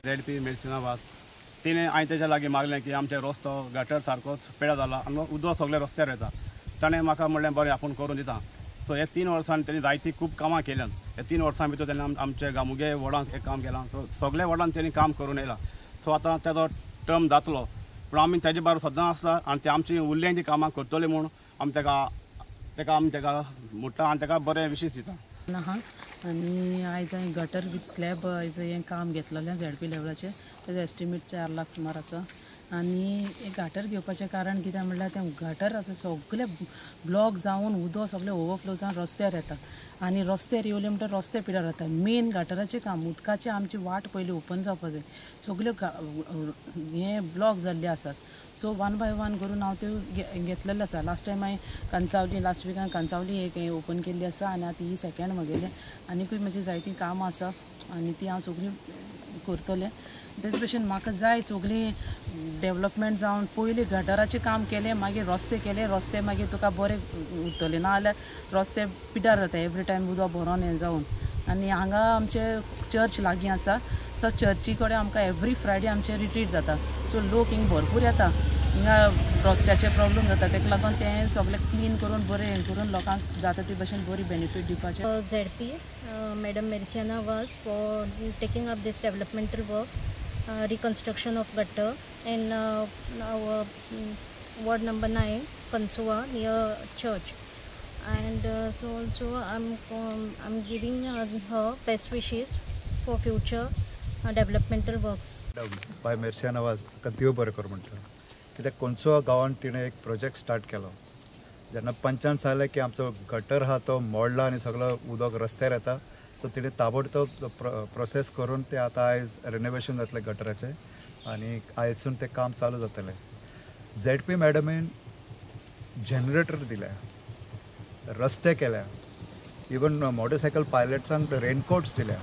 Z P मेर्सिना वाज तिणें हांवें तेज्या लागीं मागलें की आमचे रस्तो गटर सारकोच पेडा जाला आनी उदक सगळें रस्त्यार येता. ताणें म्हाका म्हणलें बरें आपूण करून दिता. सो हे 3 वर्सांनी तेणी जायतीं खूब कामां केल्यात. हे 3 वर्सां भितर तेणें आमचे गामुगे वॉर्डांत एक काम केलां. सो सगळे वॉर्डांत तेणी काम करून येयलां. सो आतां तेजो टर्म जातलो पूण आमी तेजे बरोबर सदां आसता आनी ते आमची उरलें ती कामां करतले म्हूण आमी तेका आमी तेका म्हणटा आनी तेका बरें विशीस दिता. आहा आनी आयज हांवें गटर वीथ स्लॅब आयज हें काम घेतलेलें झेड पी लेवलाचें. तेजो एस्टिमेट 4 लाख सुमार आसा. आनी हें गटर घेवपाचें कारण कितें म्हणल्यार तें गटर आतां सगळे ब्लॉक जावन उदक सगळें ओवरफ्लो जावन रस्त्यार येता आनी रस्त्यार येवले म्हणटकीर रस्ते पिड्यार जाता. मेन गटराचें काम उदकाचें आमची वाट पयलीं ओपन जावपा जाय. सगल्यो हें ब्लॉक जाल्ले आसात. सो 1 बाय 1 करून हांव त्यो घेतलेलें आसा. लास्ट टायम हांवें कंचावली लास्ट विकान कंचावली एक हें ओपन केल्ली आसा आनी आतां ही सेकेंड म्हगेलें. आनीकूय म्हजी जायतीं कामां आसा आनी ती हांव सगळीं करतलें. तेच भशेन म्हाका जाय सगळीं डेवलपमेंट जावन पयलीं गटराचें काम केलें मागीर रस्ते केले रस्ते मागीर तुका बरे उरतले ना जाल्यार रस्ते पिड्यार जाता एवरी टायम उदक भरोन हें जावन. आनी हांगा आमचे चर्च लागीं आसा. सो चर्ची कडेन आमकां एवरी फ्रायडे आमचें रिट्रीट जाता. सो लोक हिंग भरपूर येता. हिंगा रस्त्याचे प्रॉब्लम जाता तेका लागून तें सगळें क्लीन करून बरें हें करून लोकांक जाता ते भशेन बरी बेनिफीट दिवपाचें. ZP madam Merciana Vaz for taking up this developmental work, reconstruction of gutter in our ward number 9 Cansaulim near church, and so also I'm giving her best wishes for future developmental works. Bye Merciana Vaz ताका देव बरें करूं म्हणटा. कित्याक कोनसोवा गांवांत तिणें एक project start केलो. जेन्ना पंचान सांगलें की आमचो गटर आहा तो मोडला आनी सगळो उदक रस्त्यार येता, सो तिणें ताबडतोब प्रोसेस करून ते आतां आयज रेनोवेशन जातलें गटराचें आनी आयजसून तें काम चालू जातलें. झेड पी मॅडमीन जनरेटर दिल्या, रस्ते केल्या, इवन मोटरसायकल पायलट्सांक रेनकोट्स दिल्या.